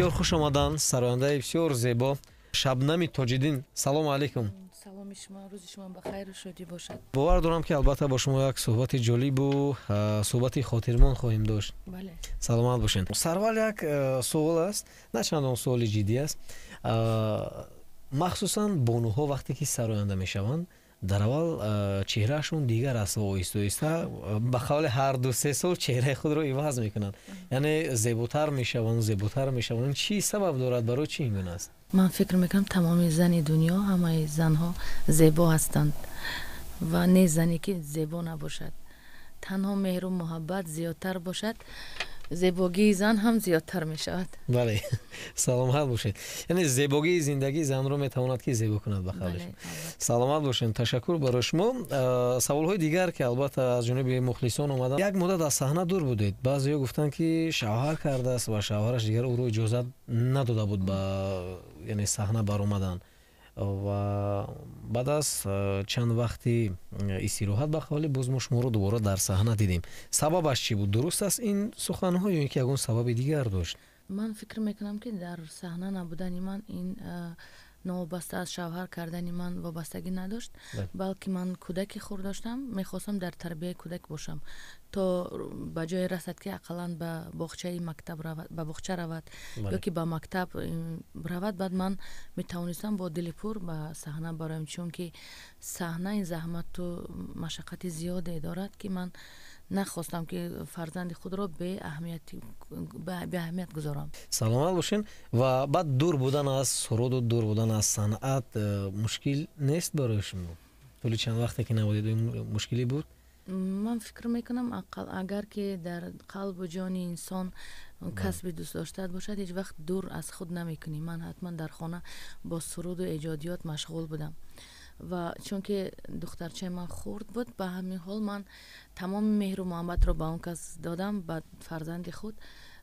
Бисёр хуш омаданд, сарояндаи бисёр зебо Шабнами Тоҷиддин. Салому алайкум. Саломи шумо, рӯзи шумо ба хайру шодӣ бошад. Бовар дорам, ки албатта бо шумо як суҳбати ҷолибу суҳбати хотирмон хоҳем дошт. Бале. Саломат бошед. Сарвал як суол аст, на чандон суоли ҷиддӣ аст. Махсусан бонуҳо вақте ки сароянда мешаванд, дар аввал чеҳраашон дигар аст ва оҳиста оҳиста, ба қавли, ҳар 2-3 сол чеҳраи худро иваз мекунанд, яъне зеботар мешаванд, зеботар мешаванд. Чӣ сабаб дорад, барои чӣ ин гуна аст? Ман фикр мекунам, тамоми зани дунё, ҳамаи занҳо зебо ҳастанд ва не зане ки зебо набошад. Танҳо меҳру муҳаббат зиёдтар бошад, зебогии зан ҳам зиёдтар мешавад. Бале, саломат бошед. Яъне зебогии зиндагӣ занро метавонад ки зебо кунад, ба қавли. Саломат бошед, ташаккур барои шумо. Саволҳои дигар, ки албатта аз ҷониби мухлисон омаданд. Як муддат аз саҳна дур будед. Баъзеҳо гуфтанд, ки шавҳар кардааст ва шавҳараш дигар ӯро иҷозат надода буд ба, яъне, саҳна баромадан. Ва баъд аз чанд вақти истироҳат, ба қавле, боз мо шуморо дубора дар саҳна дидем. Сабабаш чӣ буд? Дуруст аст ин суханҳо ё ин ки ягон сабаби дигар дошт? Ман фикр мекунам, ки дар саҳна набудани ман ин новобаста аз шавҳар кардани ман вобастагӣ надошт, балки ман кӯдаки хурд доштам, мехостам дар тарбияи кӯдак бошам, то ба ҷое расад, ки ақаллан ба боғчаи мактаб равад, ба боғча равад ё ки ба мактаб равад. Баъд ман метавонистам бо дили пур ба саҳна бароям, чунки саҳна ин заҳмату машаққати зиёде дорад, ки ман нахостам, ки фарзанди худро беаҳамият гузорам. Саломат бошед. Ва баъд дур будан аз суруду дур будан аз санъат мушкил нест барои шумо? Тӯли чанд вақте ки набудед, мушкилӣ буд? Ман фикр мекунам, агар ки дар қалбу ҷони инсон касби дӯстдоштаат бошад, ҳеҷ вақт дур аз худ намекунӣ. Ман ҳатман дар хона бо суруду эҷодиёт машғул будам ва чунки духтарчаи ман хурд буд, ба ҳамин ҳол ман тамоми меҳру муҳаббатро ба он кас додам, ба фарзанди худ.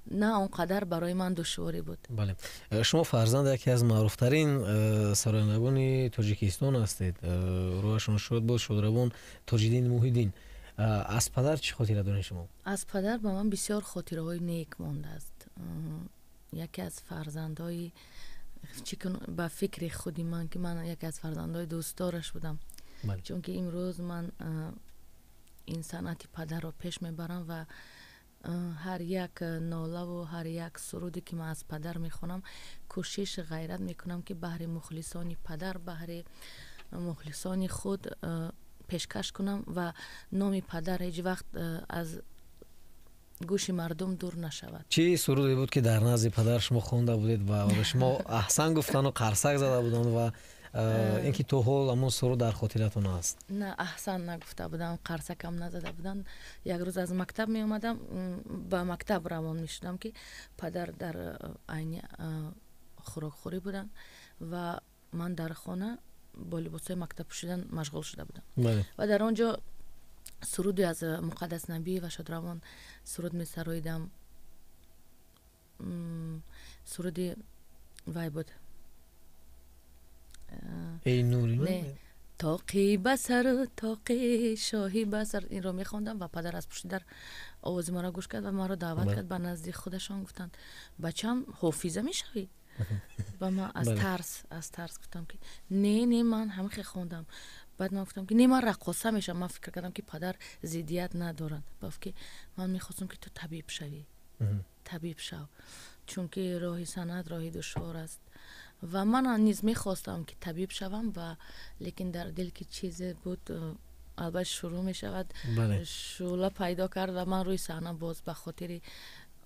На он қадар барои ман душворӣ буд. Бале, шумо фарзанд яке аз маъруфтарин сарояндагони Тоҷикистон ҳастед, рӯҳашон шод бод, шодравон Тоҷиддин Муҳиддин. Аз падар чӣ хотира доред шумо? Аз падар ба ман бисёр хотираҳои нек мондааст. Яке аз фарзандҳои, ба фикри худи ман, ки ман яке аз фарзандҳои дӯстдораш будам, чунки имрӯз ман ин санъати падарро пеш мебарам ва ҳар як нолаву ҳар як суруде, ки ман аз падар мехонам, кӯшиш, ғайрат мекунам, ки баҳри мухлисони падар, баҳри мухлисони худ пешкаш кунам ва номи падар ҳеҷ вақт аз гӯши мардум дур нашавад. Чӣ суруде буд, ки дар назди падар шумо хонда будед ва ба шумо аҳсан гуфтану қарсак зада буданд ва ин ки то ҳол ҳамон суруд дар хотиратон аст? На, аҳсан нагуфта будам, қарсакам назада буданд. Як рӯз аз мактаб меомадам, ба мактаб равон мешудам, ки падар дар айни хӯрокхӯрӣ буданд ва ман дар хона бо либосҳои мактаб пӯшидан машғул шуда будам ва дар он ҷо суруде аз Муқаддас Набиева шодравон суруд месароидам. Суруди вай буд. Эй нури. Не, тоқи басару тоқи шоҳӣ басар. Инро мехондам ва падар аз пушти дар овози маро гӯш кард ва маро даъват кард ба назди худашон. Гуфтанд: «Бачам, ҳофиза мешавӣ?» Ва ман аз тарс гуфтам, ки не, не, ман ҳамихе хондам. Баъд ман гуфтам, ки не, ман раққоса мешавам. Ман фикр кардам, ки падар зиддият надоранд. Гуфт, ки ман мехостам, ки ту табиб шавӣ, табиб шав, чунки роҳи санъат роҳи душвор аст. Ва ман низ мехостам, ки табиб шавам, ва лекин дар дил ки чизе буд, албатта шурӯъ мешавад, шӯъла пайдо кард ва ман рӯи саҳна боз ба хотири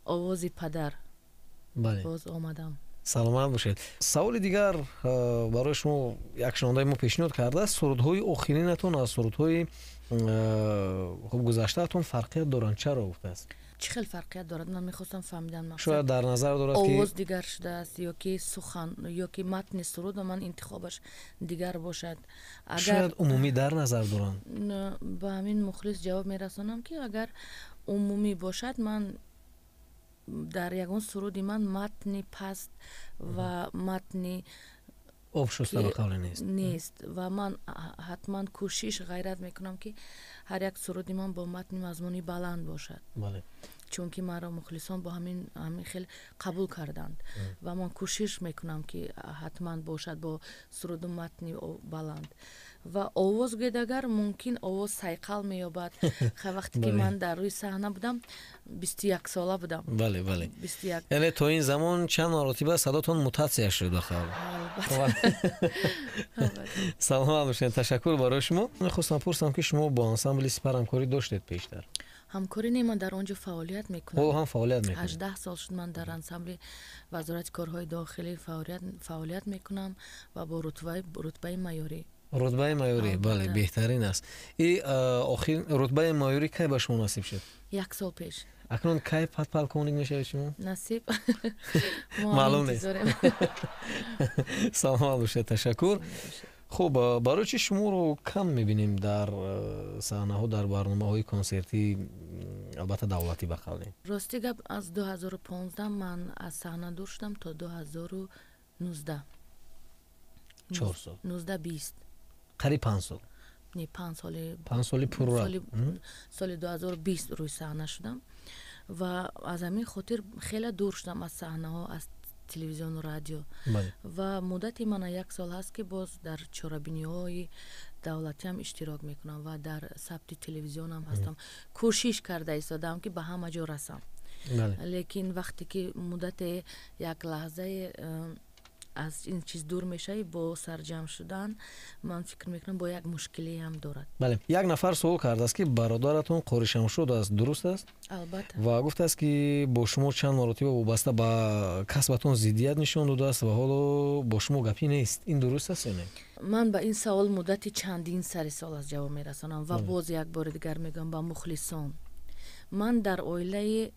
овози падар боз омадам. Саломат бошед. Саволи дигар барои шумо як шунавандаи мо пешниҳод кардааст: сурудҳои охиринатон аз сурудҳои хуб гузаштаатон фарқият доранд, чаро, гуфтааст. Чӣ хел фарқият дорад? Ман мехостам фаҳмидан. Шояд дар назар дорад ки овоз дигар шудааст ё ки сухан, ё ки матни суруд ва ман интихобаш дигар бошад. Шояд умумӣ дар назар доранд. Ба ҳамин мухлис ҷавоб мерасонам, ки агар умумӣ бошад, ман дар ягон суруди ман матни паст ва матни обшуста, ба қавле, нест. Нест. Ва ман ҳатман кӯшиш, ғайрат мекунам, ки ҳар як суруди ман бо матни мазмуни баланд бошад. Чунки маро мухлисон бо ҳамин хел қабул карданд ва ман кӯшиш мекунам, ки ҳатман бошад бо суруду матни баланд ва овоз гӯед, агар мумкин, овоз сайқал меёбад. Вақте ки ман дар рӯи саҳна будам, 21 сола будам. Бале, бале, яъне то ин замон чанд маротиба садотон мутатсия шуд бахал. Саломат бошед, ташаккур барои шумо. Мехостам пурсам, ки шумо бо ансамбли Сипар ҳамкорӣ доштед пештар? Ҳамкорӣ не, ман дар он ҷо фаъолият мекунам. Ҳоло ҳам фаъолият мекунед? 18 сол шуд, ман дар ансамбли Вазорати корҳои дохилӣ фаъолият мекунам ва бо рутбаи майорӣ. Рутбаи майорӣ, бале, беҳтарин аст. И охир рутбаи майорӣ кай ба шумо насиб шуд? Як сол пеш. Акнун кай подполковник мешавед шумо? Насиб. Маълум нест. Саломат бошед, ташаккур. Хуб, барои чӣ шуморо кам мебинем дар саҳнаҳо, дар барномаҳои консертӣ, албатта давлатӣ, ба қавле? Рости гап, аз 2015 ман аз саҳна дур шудам то 2019. 4 сол. 19, 20. Қариб 5 сол. Не, 5 соли. 5 соли пурра. Соли 2020 рӯи саҳна шудам ва аз ҳамин хотир хеле дур шудам аз саҳнаҳо, аз телевизиону радио. Ва муддати мана як сол ҳаст, ки боз дар чорабиниҳои давлатиам иштирок мекунам ва дар сабти телевизионам ҳастам. Кӯшиш карда истодаам, ки ба ҳама ҷо расам, лекин вақте ки муддате як лаҳзае аз ин чиз дур мешавӣ, бо сарҷамъ шудан, ман фикр мекунам, бо як мушкилиам дорад. Бале, як нафар суол кардааст, ки бародаратон Қори Шамшуд аст, дуруст аст? Албатта. Ва гуфтааст, ки бо шумо чанд маротиба вобаста ба касбатон зиддият нишон додааст ва ҳоло бо шумо гапӣ нест. Ин дуруст аст ё не? Ман ба ин савол муддати чандин сари сол аз ҷавоб мерасонам ва боз як бори дигар мегӯям ба мухлисон: ман дар оилаи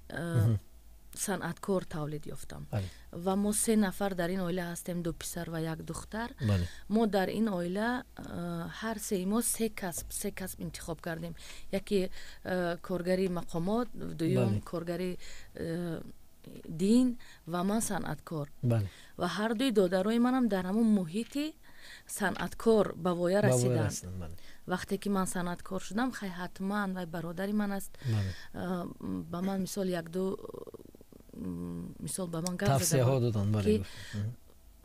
санъаткор тавлид ёфтам ва мо се нафар дар ин оила ҳастем, ду писар ва як духтар. Мо дар ин оила ҳар сеи мо се касб интихоб кардем: яке коргари мақомот, дуюм коргари дин ва ман санъаткор. Ва ҳардуи додарои манам дар ҳамон муҳити санъаткор ба воя расиданд. Вақте ки ман санъаткор шудам, хай, ҳатман вай бародари ман аст, ба ман мисол якду мисол ба ман гап тавсияҳо доданд. Ки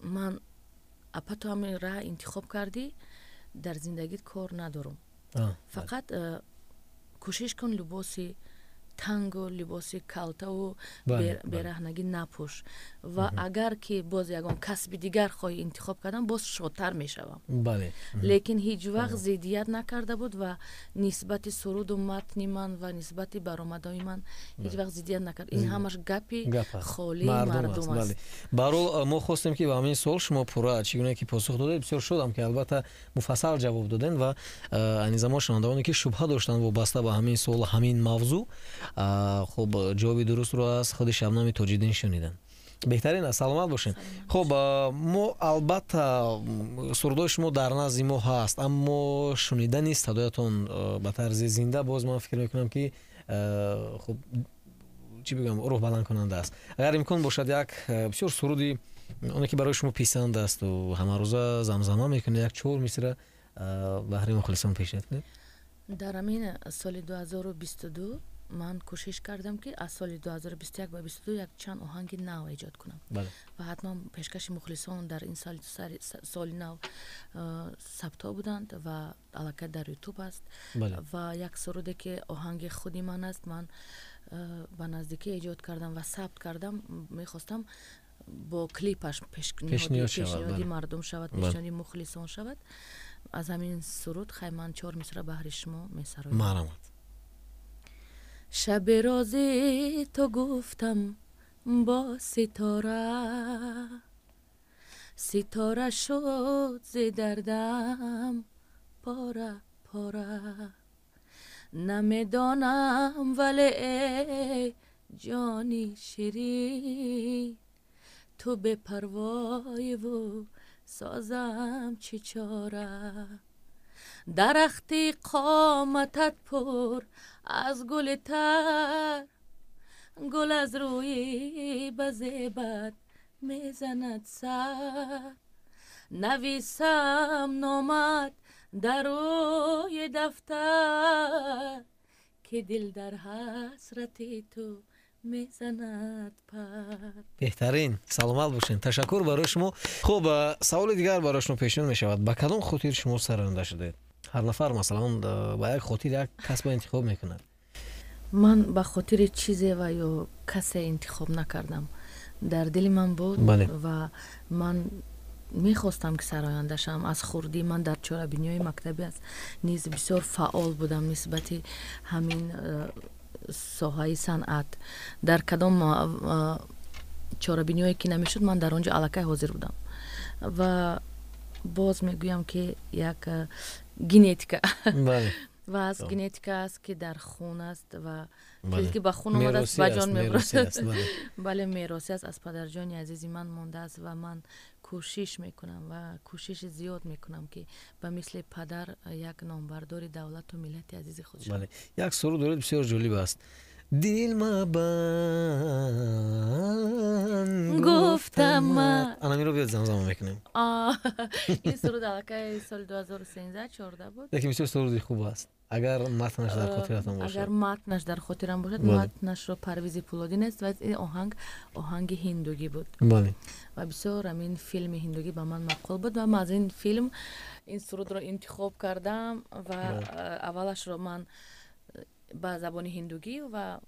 ман апа, ту ҳамин раҳ интихоб кардӣ, дар зиндагит кор надорум, фақат кӯшиш кун, либоси тангу либоси калтаву бераҳнагӣ напӯш ва агар ки боз ягон касби дигар хоҳӣ интихоб кардан, боз шодтар мешавам. Лекин ҳеҷ вақт зиддият накарда буд ва нисбати суруду матни ман ва нисбати баромадҳои ман ҳеҷ вақт зиддият накард. Ин ҳамаш гапи холии мардум аст. Баҳрол, мо хостем, ки ба ҳамин суол шумо пурра чӣ гуна ки посух додед, бисёр шодам, ки албатта муфассал ҷавоб додем ва айни замон шунавандагоне, ки шубҳа доштанд вобаста ба ҳамин суол, ҳамин мавзӯъ, хуб, ҷавоби дурустро аз худи Шабнами Тоҷиддин шуниданд. Беҳтарин аст, саломат бошед. Хуб, мо албатта сурудҳои шумо дар назди мо ҳаст, аммо шунидани садоятон ба тарзи зинда боз ман фикр мекунам, ки хуб, чӣ бигӯям, рӯҳбаландкунанда аст. Агар имкон бошад, як бисёр суруди оне, ки барои шумо писанд асту ҳамарӯза замзама мекунед, як чор мисра баҳри мухлисон пешниҳод кунед. Дар ҳамин соли 2022 ман кӯшиш кардам, ки аз соли 2021 ба 22 як чанд оҳанги нав эҷод кунам ва ҳатман пешкаши мухлисон дар ин соли нав сабтҳо буданд ва аллакай дар Ютуб аст. Ва як суруде, ки оҳанги худи ман аст, ман ба наздикӣ эҷод кардам ва сабт кардам. Мехостам бо клипаш пешниҳоди мардум шавад, пешниҳоди мухлисон шавад. Аз ҳамин суруд, хай, ман чор мисра баҳри шумо месароям. Марҳамат. Шаби рози ту гуфтам бо ситора, ситора шуд зи дардам пора пора. Намедонам, вале эй ҷони ширин, ту бепарвоиву созам чӣ чора? Дарахти қоматат пур аз гули тар, гул аз рӯи ба зебат мезанад сар. Нависам номат дар рӯи дафтар, ки дил дар ҳасрати ту. Мезанад пар. Беҳтарин, саломат бошед, ташаккур барои шумо. Хуб, саволи дигар барои шумо пешниҳод мешавад: ба кадом хотир шумо сароянда шудед? Ҳар нафар, масалан, ба як хотир як касба интихоб мекунад. Ман ба хотири чизе ва ё касе интихоб накардам, дар дили ман буд ва ман мехостам, ки сароянда шавам. Аз хурдӣ ман дар чорабиниҳои мактабӣ аст низ бисёр фаъол будам нисбати ҳамин соҳаи санъат. Дар кадом чорабиниҳое ки намешуд, ман дар он ҷо аллакай ҳозир будам. Ва боз мегӯям, ки як генетика ва аз генетика аст, ки дар хун аст ва чизе ки ба хун омадааст, ба ҷон мебурад. Бале, меросӣ аст, аз падарҷони азизи ман мондааст ва ман кӯшиш мекунам ва кӯшиши зиёд мекунам, ки ба мисли падар як номбардори давлату миллати азизи худ шавам. Як суруд доред, бисёр ҷолиб аст: «Дил мабанд гуфтама». Анамиро биёд замзама мекунем. Ин суруд аллакай соли 2013-14 буд. Лекин бисёр суруди хуб аст, агар матнаш дар хотиратон бошад. Агар матнаш дар хотирам бошад, матнашро Парвизи Пулодӣ нест ва ин оҳанг оҳанги ҳиндугӣ буд. Ва бисёр ҳамин филми ҳиндугӣ ба ман маъқул буд ва ман аз ин филм ин сурудро интихоб кардам ва аввалашро ман ба забони ҳиндугӣ ва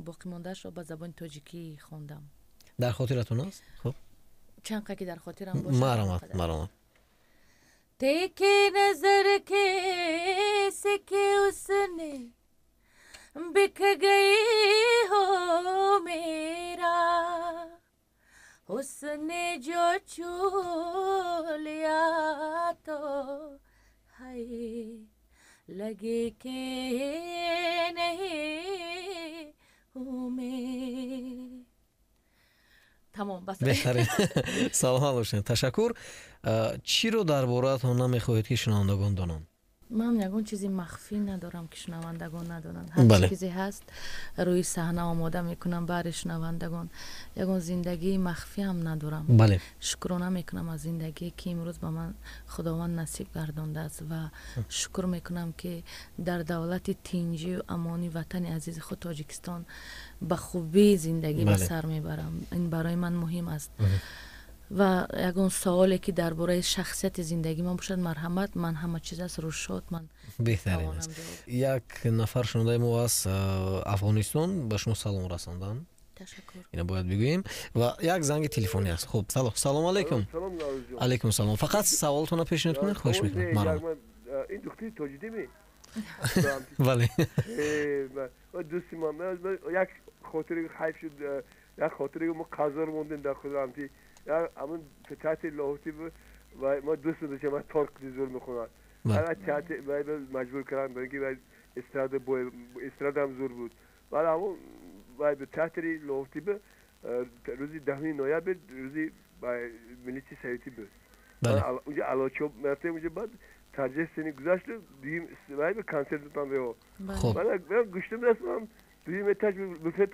боқимондаашро ба забони тоҷикӣ хондам. Дар хотиратон аст? Хуб. Чанд қа ки дар хотирам бошад. Марамат, марамат. देखे नजर के सिक्के उसने, बिक गई हो मेरा। उसने जो छू लिया तो हाय, लगे के नहीं हूँ मैं। Тамом, бас. Беҳтарин, саломат бошед, ташаккур. Чиро дар бораатон намехоҳед, ки шунавандагон донанд? Ман ягон чизи махфӣ надорам, ки шунавандагон надонанд. Ҳар чизе ҳаст, рӯи саҳна омода мекунам баҳри шунавандагон. Ягон зиндагии махфӣ ҳам надорам. Шукрона мекунам аз зиндагие, ки имрӯз ба ман Худованд насиб гардондааст, ва шукр мекунам, ки дар давлати тинҷию амони ватани азизи худ Тоҷикистон ба хубӣ зиндагӣ ба сар мебарам. Ин барои ман муҳим аст. Ва ягон саволе, ки дар бораи шахсияти зиндагӣ ман бошад, марҳамат, ман ҳама чиз аст рӯшод ман. Беҳтарин аст. Як нафар шунавандаи мо аз Афғонистон ба шумо салом расонданд. Ташаккур. Ина бояд бигӯем. Ва як занги телефонӣ аст. Хуб, салом алейкум. Алейкум салом. Фақат саволтонро пешниҳод кунед, хоҳиш мекунам, марҳамат. Ин духтари тоҷидиме? Бале. Дӯсти ман, як хотири хайф шуд, як хотире мо қазор мондем дар худамти ҳамун театри Лоҳутӣ ва мо дӯст доштем, ман тор зур мехонад, театр маҷбур кардам, барои ки эстрада, эстрадам зур буд. Баъд ҳамун театри Лоҳутӣ рӯзи 10 ноябр, рӯзи милиси советӣ буд, унҷа алочо мерафтем унҷа. Баъд торжественный гузашт, дуюм консерт додам. Гӯштам расмам, дуюм этаж буфет,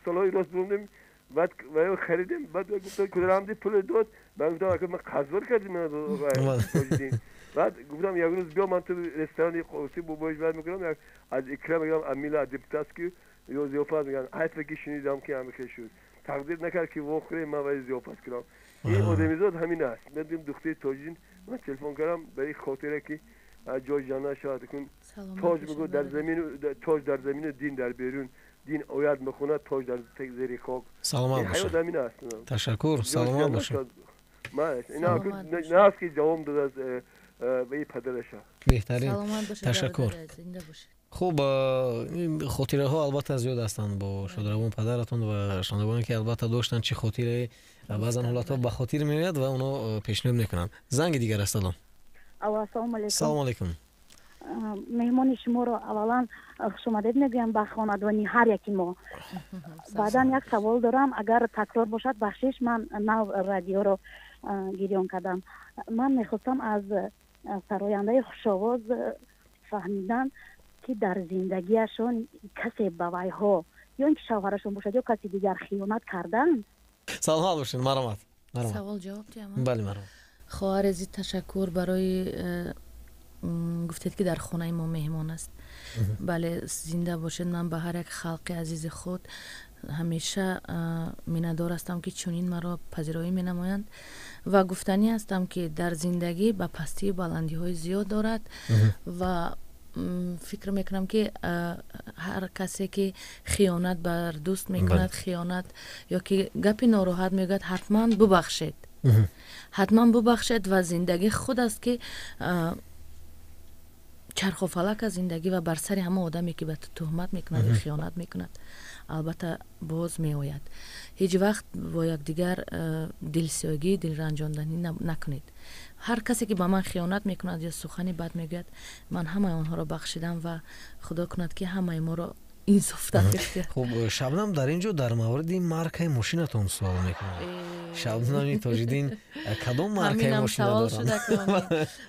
столҳои рост бундем. Баъд ваё харидем. Баъд гуфтам, кудрамди пул дод. Ман гуфтам, ака, ман қазбор кардим. Баъд гуфтам, як рӯз биё, ман ту ресторани қоси бобоиш баъд мекунам, аз икра мегирам, амила депутатский ё зиёфат мегӯям. Ҳайфе ки шунидам, ки ҳамихел шуд, тақдир накард, ки вохӯрем, ман ваи зиёфат кунам. Ин одамизод ҳамин аст. Медонем, духтари тоҷин, ман телефон кардам барои хотире, ки ҷои ҷаннат шавад. Кун тоҷ мегӯ дар замину тоҷ дар замину, дин дар берун, дин оят мехонад, тоҷ дар зери хок. Саломат бошед, ташаккур, саломат бошед. На аст, ки ҷавоб додааст ба и падараша. Беҳтарин, ташаккур. Хуб, хотираҳо албатта зиёд ҳастанд бо шодравон падаратон ва шунавандагоне, ки албатта доштанд, чӣ хотире баъзан ҳолатҳо ба хотир меояд ва оно пешниҳод мекунанд. Занги дигар аст. Алло. Ассалому алайкум. Салому алайкум. Меҳмони шуморо аввалан хушомадед мегӯям ба хонадони ҳар яки мо. Баъдан як савол дорам, агар такрор бошад, бахшиш, ман нав радиоро гирён кардам. Ман мехостам аз сарояндаи хушовоз фаҳмидан, ки дар зиндагиашон касе ба вайҳо, ё ин ки шавҳарашон бошад, ё каси дигар, хиёнат карданд? Саломат бошед, марҳамат. Савол ҷавоб диҳам? Бале, марҳамат. Хоҳар азиз, ташаккур барои гуфтед, ки дар хонаи мо меҳмон аст. Бале, зинда бошед. Ман ба ҳар як халқи азизи худ Ҳамеша миннатдор ҳастам, ки чунин маро пазироӣ менамоянд, ва гуфтанӣ ҳастам, ки дар зиндагӣ ба пастию баландиҳои зиёд дорад ва фикр мекунам, ки ҳар касе ки хиёнат бар дӯст мекунад, хиёнат ё ки гапи нороҳат мегӯяд, ҳатман бубахшед, ҳатман бубахшед. Ва зиндагӣ худ аст, ки чарху фалак аз зиндагӣ, ва бар сари ҳама одаме, ки ба ту туҳмат мекунад ё хиёнат мекунад, албатта боз меояд. Ҳеҷ вақт бо якдигар дилсиёгӣ, дилранҷонданӣ накунед. Ҳар касе ки ба ман хиёнат мекунад ё сухани бад мегӯяд, ман ҳамаи онҳоро бахшидам ва худо кунад, ки ҳамаи моро инсоф тавфиқ диҳад. Хуб, Шабнам дар ин ҷо дар мавриди маркаи мошинатон суол мекунад. Шабнами Тоҷиддин кадом маркаи мошина доранд?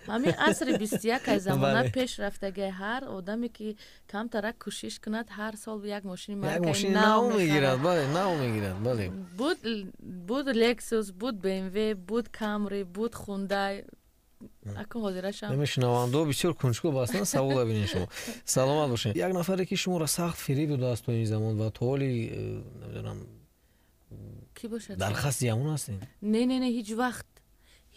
Ҳамин асри 21 ай, замона пеш рафтаги, ҳар одаме ки камтарак кӯшиш кунад, ҳар сол як мошини маркаи нав мегирад. Бале, нав мегирад, бале. Буд Лексус, буд БМВ, буд Камри, буд Хундай, акун ҳозирашам. Шунавандао бисёр кунҷков ҳастанд, савола бинед шумо. Саломат бошед. Як нафаре ки шуморо сахт фиреб додааст то ин замон ва то ҳоли намедонам Ки бошад? Дар қасди ҳамон ҳастед? Не, не, не, ҳеҷ вақт,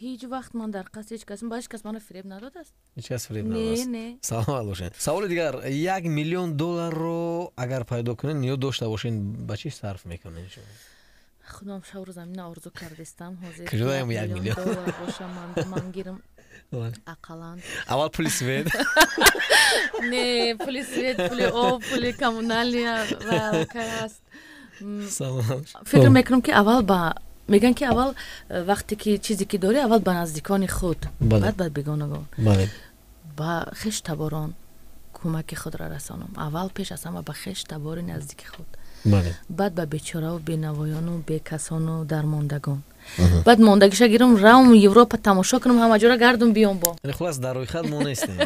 ҳеҷ вақт ман дар қасди ҳеҷ кас, ба ҳеҷ кас маро фиреб надодааст. Ҳеҷ кас фиреб Не. надодааст. Не. Саломат бошед. Саволи дигар: 1 миллион долларро агар пайдо кунед, ниёт дошта бошед, ба чӣ сарф мекунед шумо? Худам шаврӯ замина орзу кардистам ҳозир. Куҷодаям 1 миллион? Доллар боша, ман гирам ақаллан. Аввал пули свет. Не, пули свет, пули об, пули коммуналия ва аллакай ҳаст. Фикр мекунам, ки аввал ба мегӯянд, ки аввал вақте ки чизе ки дорӣ, аввал ба наздикони худ, баъд ба бегонагон, ба хеш таборон кӯмаки худро расонам. Аввал пеш аз ҳама ба хеш табори наздики худ, баъд ба бечораву бенавоёну бекасону дармондагон, баъд мондагиша гирам, равм Европа, тамошо кунам, ҳама ҷора гардум, биём бо. Яъне хулас, дар рӯйхат мо нестем.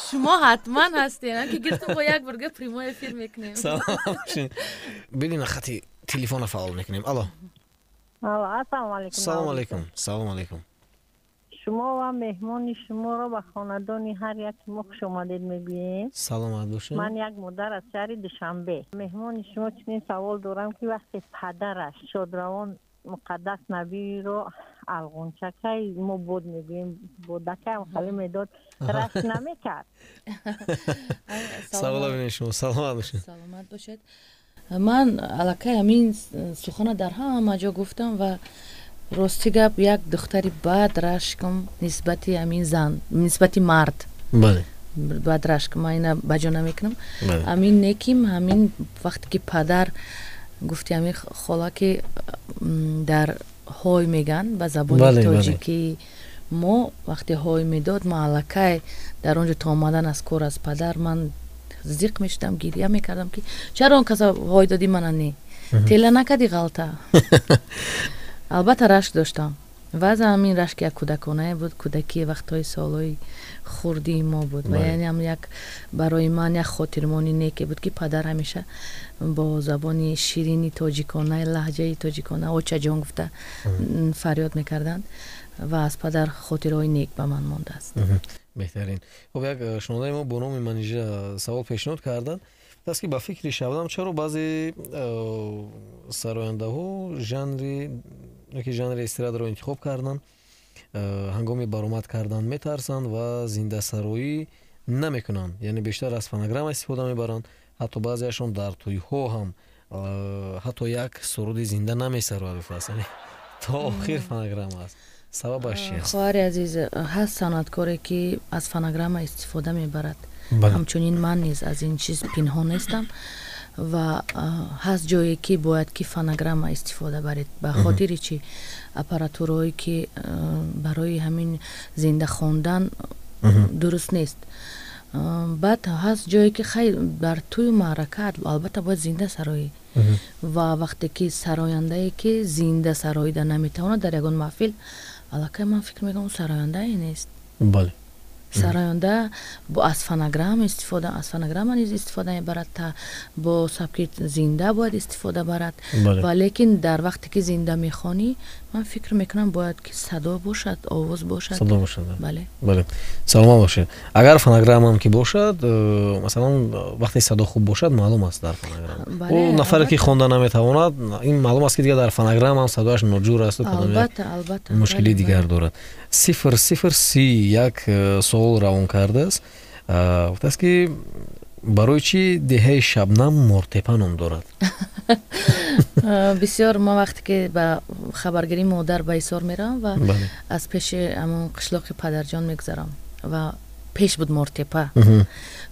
Шумо ҳатман ҳастем, ки гиртум, бо як борга прямой эфир мекунем. Саломат бошед. Бибин, хати телефона фаъол мекунем. Алло. Алло, ассалому алайкум. Салому алайкум, салому алайкум. Шумо ва меҳмони шуморо ба хонадони ҳар яки мо хушомадед мегӯем. Саломат бошед. Ман як модар аз шаҳри Душанбе. Меҳмони шумо чунин савол дорам, ки вақте падараш шодравон Муқаддас Набиро алғунчакай, мо бод мегӯем, бодакаям хали медод, рашк намекард? Савола бинед шумо. Саломат бошед. Саломат бошед. Ман аллакай ҳамин сухана дар ҳама ҷо гуфтам ва рости гап, як духтари бад рашкам нисбати ҳамин зан, нисбати мард бад рашк, ман ина баҷо намекунам. Ҳамин неким, ҳамин вақте ки падар гуфти, ҳамин хола ки дар ҳой меган ба забони тоҷикӣ мо, вақте ҳой медод, ман аллакай дар он ҷо то омадан аз кор аз падар ман зиқ мешудам, гиря мекардам, ки чаро он каса ҳой додӣ, мана не, тела накади ғалта. Албатта, рашк доштам ва аз ҳамин рашк як кӯдаконае буд, кӯдакии вақтҳои солҳои хурдии мо буд ва яъне ҳам як барои ман як хотирмони неке буд, ки падар ҳамеша бо забони ширини тоҷикона, лаҳҷаи тоҷикона «очаҷон» гуфта фарёд мекарданд ва аз падар хотираҳои нек ба ман мондааст. Беҳтарин. Хуб, як шунавандаи мо бо номи Манижа савол пешниҳод карданд, аст ки ба фикри Шабнам чаро баъзе сарояндаҳо жанри ки жанри эстрадаро интихоб карданд, ҳангоми баромад кардан метарсанд ва зиндасароӣ намекунанд, яъне бештар аз фонограмма истифода мебаранд, ҳатто баъзеашон дар тӯйҳо ҳам ҳатто як суруди зинда намесарояд, гуфтааст, то охир фонограмма аст. Сабабаш чи аст? Хоҳари азиз, ҳаст санъаткоре, ки аз фонограмма истифода мебарад, ҳамчунин ман низ аз ин чиз пинҳон нестам ва ҳаст ҷое, ки бояд ки фонограмма истифода баред. Ба хотири чи аппаратураое, ки барои ҳамин зинда хондан дуруст нест. Баъд ҳаст ҷое, ки хай, дар тӯю маърака албатта бояд зинда сароӣ ва вақте ки сарояндае, ки зинда сароида наметавонад дар ягон маҳфил, аллакай ман фикр мекунам, сарояндае нест. Сароянда аз фонограмма истифода, аз фонограмма низ истифода мебарад, та бо сабки зинда бояд истифода барад. Ва лекин дар вақте ки зинда мехонӣ, Ман фикр мекунам, бояд ки садо бошад, овоз бошад. Садо бошад. Бале. Бале, саломат бошед. Агар фонограммам ки бошад, масалан, вақте садо хуб бошад, маълум аст дар фонограмма. Ӯ нафаре ки хонда наметавонад, ин маълум аст, ки дигар дар фонограммам садояш ноҷур асту кадом як Албатта, албатта. мушкили дигар дорад. 0031 суол равон кардааст. Гуфтааст, ки барои чӣ деҳаи Шабнам Мортепа ном дорад? Бисёр ман вақте ки ба хабаргирии модар ба Ҳисор меравам ва аз пеши ҳамон қишлоқи падарҷон мегузарам ва пеш буд Мортепа.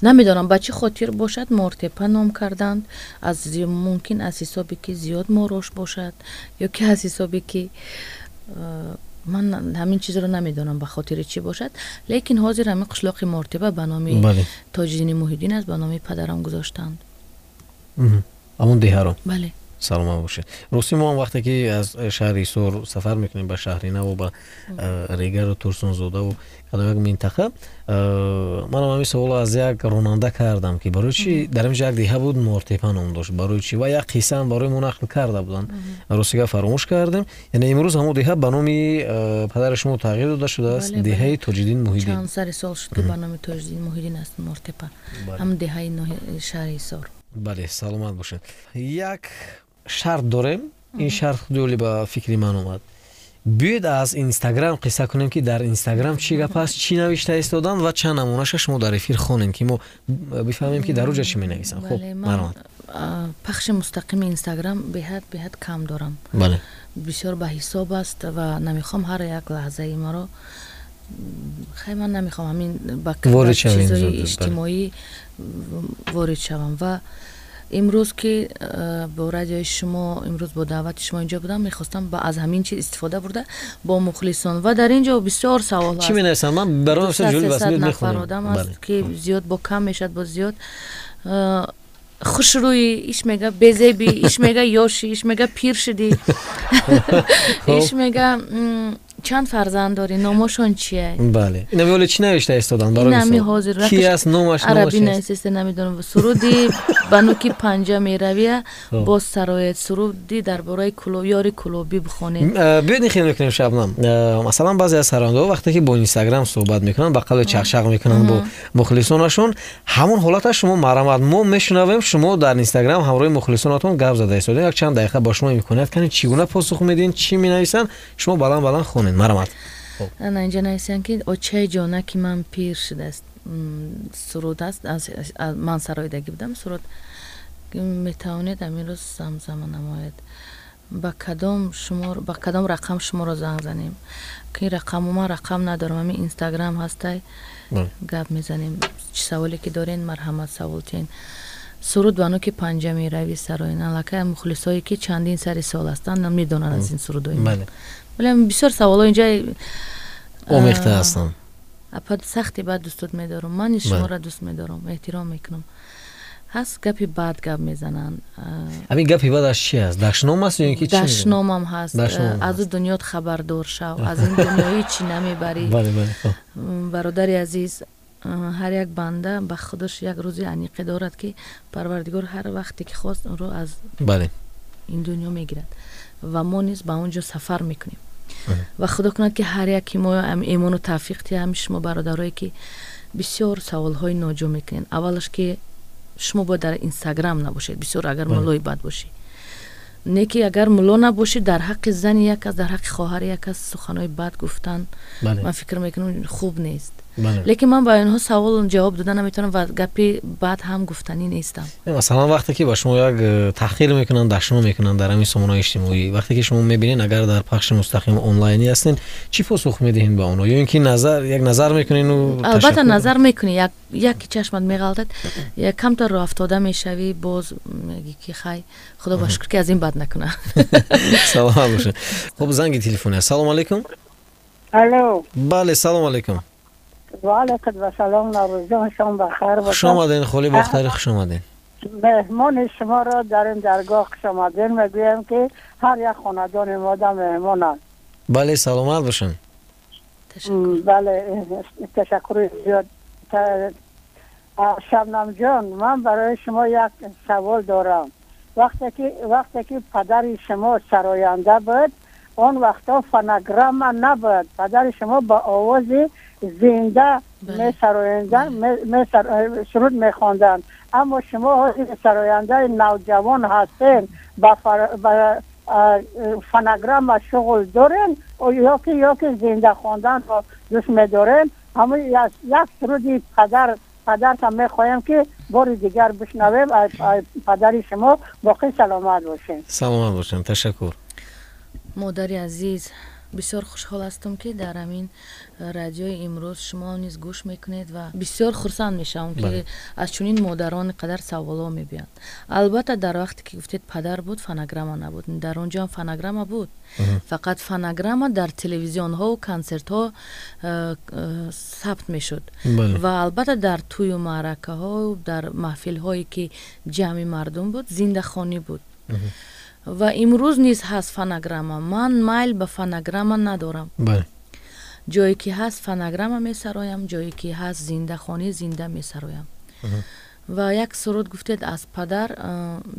Намедонам, ба чӣ хотир бошад, Мортепа ном карданд. Аз мумкин, аз ҳисобе ки зиёд морош бошад ё ки аз ҳисобе ки ман ҳамин чизро намедонам, ба хотири чӣ бошад, лекин ҳозир ҳамин қишлоқи Мортепа ба номи Тоҷиддини Муҳиддин аст, ба номи падарам гузоштанд. Ҳамон деҳаро? Бале. Саломат бошед. Ростӣ, мо ҳам вақте ки аз шаҳри Ҳисор сафар мекунем ба шаҳри Наву, ба Регару Турсунзодаву кадом як минтақа, манам ҳамин саволро аз як ронанда кардам, ки барои чӣ дар инҷо як деҳа буд, Мортепа ном дошт, барои чӣ? Ва як қиссаам барои мо нақл карда буданд, рости гап, фаромӯш кардем. Яъне имрӯз ҳамон деҳа ба номи падари шумо тағйир дода шудааст, деҳаи Тоҷиддин Муҳиддин. Чанд сари сол шуд, ки ба номи Тоҷиддин Муҳиддин аст Мортепа, ҳам деҳаи шаҳри Ҳисор. Бале, саломат бошед. Як шарт дорем, ин шарт худоли ба фикри ман омад. Биёед, аз Инстаграм қисса кунем, ки дар Инстаграм чӣ гап аст, чӣ навишта истоданд ва чанд намунаша шумо дар эфир хонем, ки мо бифаҳмем, ки дар уҷа чӣ менависанд. Хуб, марҳамат. Пахши мустақими Инстаграм беҳад беҳад кам дорам. Бисёр ба ҳисоб аст ва намехоҳам ҳар як лаҳзаи маро, хай, ман намехоҳам ҳамин ба чизои иҷтимоӣ ворид шавам. Ва имрӯз ки бо радиои шумо, имрӯз бо даъвати шумо инҷо будам, мехостам аз ҳамин чиз истифода бурда бо мухлисон, ва дар ин ҷо бисёр савол. Чӣ менависанд? Ман барои нафар одам аст, ки зиёд бо кам мешавад, бо зиёд. Хушрӯӣ, иш мега безебӣ, иш мега ёшӣ, иш мега пир шудӣ, иш мега чанд фарзанд дорӣ, номошон чия? Бале, инами оле чӣ навишта истоданд? Инами ҳозир Ки аст номаш? Арабӣ нависиста, намедонам. Суруди «Ба нуки панҷа меравия» боз сароед, суруди дар бораи ёри кулобӣ бихонед. Биёед, ин хел мекунем, Шабнам. Масалан, баъзе аз сарандаҳо вақте ки бо Инстаграм суҳбат мекунанд, ба қавли чақчақ мекунанд бо мухлисонашон, ҳамон ҳолата шумо марҳамат, мо мешунавем, шумо дар Инстаграм ҳамроҳи мухлисонатон гап зада истодем. Як чанд дақиқа ба шумо имконият канем, чӣ гуна посух медиҳед, чӣ менависанд, шумо баланд баланд хонед, марҳамат. Ана инҷа нависанд, ки «Очаи ҷона, ки ман пир шудааст» суруд аст, ман сароидагӣ будам суруд, метавонед ҳамин рӯз замзама намоед. Ба кадом шумор, ба кадом рақам шуморо занг занем? Ки рақаму ман рақам надорам, ҳамин Инстаграм ҳастай, гап мезанем. Чӣ саволе ки дорен, марҳамат, савол тиҳен. Суруд «Ба нуки панҷа меравӣ» сароен. Аллакай мухлисое ки чандин сари сол ҳастанд, медонанд аз ин сурудои. Вале бисёр саволҳо инҷа омехта ҳастанд. Апа, сахти бад дӯстот медорам, ман низ шуморо дӯст медорам, эҳтиром мекунам. Ҳаст гапи бад гап мезананд. Ҳамин гапи бадаш чи аст? Дашном аст ё ин ки? Дашномам ҳаст: «Аз ӯ дунёт хабардор шав, аз ин дунё ҳичи намебарӣ». Бародари азиз, ҳар як банда ба худаш як рӯзи аниқе дорад, ки Парвардигор ҳар вақте ки хост, онро аз ин дунё мегирад ва мо низ ба он ҷо сафар мекунем. Ва Худо кунад, ки ҳар яки мо имону тавфиқ диҳад. Ҳами шумо, бародарое ки бисёр саволҳои ноҷо мекунед, аввалаш ки шумо бояд дар Инстаграм набошед бисёр, агар муллои бад бошӣ. Не ки агар мулло набошӣ, дар ҳаққи зани як кас, дар ҳаққи хоҳари як кас суханҳои бад гуфтан, ман фикр мекунам, хуб нест. Лекин ман ба инҳо савол ҷавоб дода наметавонам ва гапи бад ҳам гуфтанӣ нестам. Масалан, вақте ки ба шумо як таҳқир мекунанд, дашном мекунанд дар ҳамин сомонаҳои иҷтимоӣ, вақте ки шумо мебинед, агар дар пахши мустақим онлайнӣ ҳастед, чӣ посух медиҳед ба онҳо? Ё ин ки назар, як назар мекунед? Албатта, назар мекунӣ, яке чашмат меғалтад, камтар роҳ афтода мешавӣ, боз мегӣ, ки хай, Худо ба шукр, ки аз ин бад накуна. Саломат бошед. Хуб, занги телефони. Ассалому алайкум. Алло. Бале, салому алайкум. Ваалайкум ассалом, Наврӯзҷон, шом бахайр. Хуш омадед, Холи Бохтарӣ, хуш омадед. Меҳмони шуморо дар ин даргоҳ хушомадед мегӯям, ки ҳар як хонадони мо да меҳмонанд. Бале, саломат бошанд. Бале, ташаккури зиёд. Шабнамҷон, ман барои шумо як савол дорам. Вақте ки падари шумо сароянда буд, Он вақтҳо фонограмма набуд. Падари шумо ба овози зинда месароянданд, суруд мехонданд. Аммо шумо ҳозир сарояндаи навҷавон ҳастед, ба фонограмма шуғл дорен ё ки зинда хонданро дӯст медорен? Ҳамун як суруди падарта мехоҳем, ки бори дигар бишнавем падари шумо. Боқӣ саломат бошед. Саломат бошем, ташаккур. Модари азиз, бисёр хушҳол ҳастам, ки дар ҳамин радиои имрӯз шумо низ гӯш мекунед, ва бисёр хурсанд мешавам, ки аз чунин модарон қадар саволҳо мебиёнд. Албатта, дар вақте ки гуфтед, падар буд, фонограмма набуд. Дар он ҷо фонограмма буд, фақат фонограмма дар телевизионҳову консертҳо сабт мешуд ва албатта дар тӯю маъракаҳо, дар маҳфилҳое ки ҷамъи мардум буд, зиндахонӣ буд. Ва имрӯз низ ҳаст фонограмма. Ман майл ба фонограмма надорам. Ҷое ки ҳаст фонограмма месароям, ҷое ки ҳаст зиндахонӣ, зинда месароям. Ва як суруд гуфтед аз падар.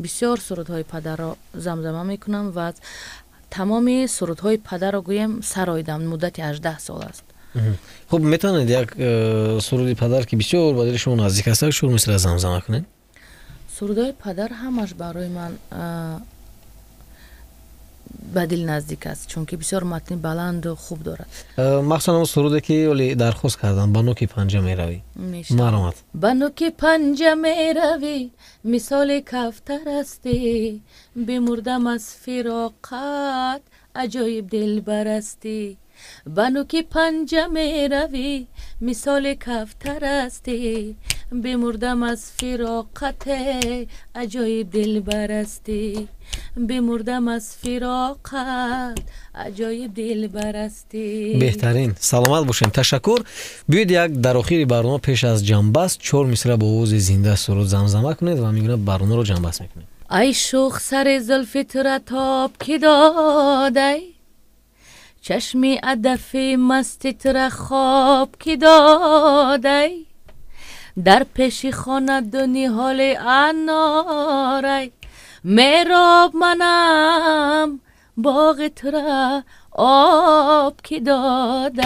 Бисёр сурудҳои падарро замзама мекунам ва тамоми сурудҳои падарро гӯем сароидам, муддати 18 сол аст. Хуб, метавонед як суруди падар, ки бисёр ба дили шумо наздик аст, чор мисра замзама кунед? Сурудҳои падар ҳамаш барои ман ба дил наздик аст, чунки бисёр матни баланду хуб дорад. Махсусан он суруде, ки оли дархост кардам, «Ба нуки панҷа меравӣ». Маромад. Ба нуки панҷа меравӣ, мисоли кафтар ҳастӣ, бимурдам аз фироқат, аҷоиб дилбарастӣ. Ба нуки панҷа меравӣ, мисоли кафтар ҳастӣ, бимурдам аз фироқате, аҷоиб дилбарастӣ, бимурдам аз фироқат, аҷоиб дилбарастӣ. Беҳтарин, саломат бошем, ташаккур. Биёед, як дар охири барнома, пеш аз ҷамъбаст, чор мисра бо овози зинда суруд замзама кунед ва мегӯяд барномаро ҷамъбаст мекунем. Ай шух, сари зулфи тура тоб ки додай, чашми адафи масти тура хоб ки додай, дар пеши хона ду ниҳоли анорай, мероб манам, боғи тура об ки додай.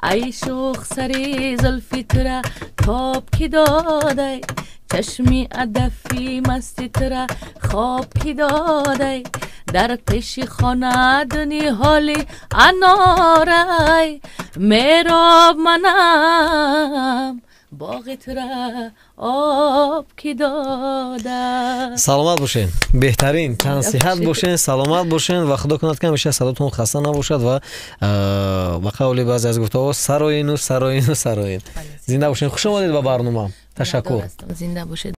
Ай шух, сари зулфи тура тоб ки додай, чашми адафи масти тура хоб ки додай, дар пеши хона ду ниҳоли анорай, мероб манам, боғи тура об ки дода. Саломат бошен, беҳтарин, тансиҳат бошен, саломат бошен ва худо кунад, ки ҳамеша садотон хаста набошад ва ба қавли баъзе аз гуфтаҳо, сароину, сароину, сароин. Зинда бошен, хуш омадед ба барнома, ташаккур. Зинда бошед.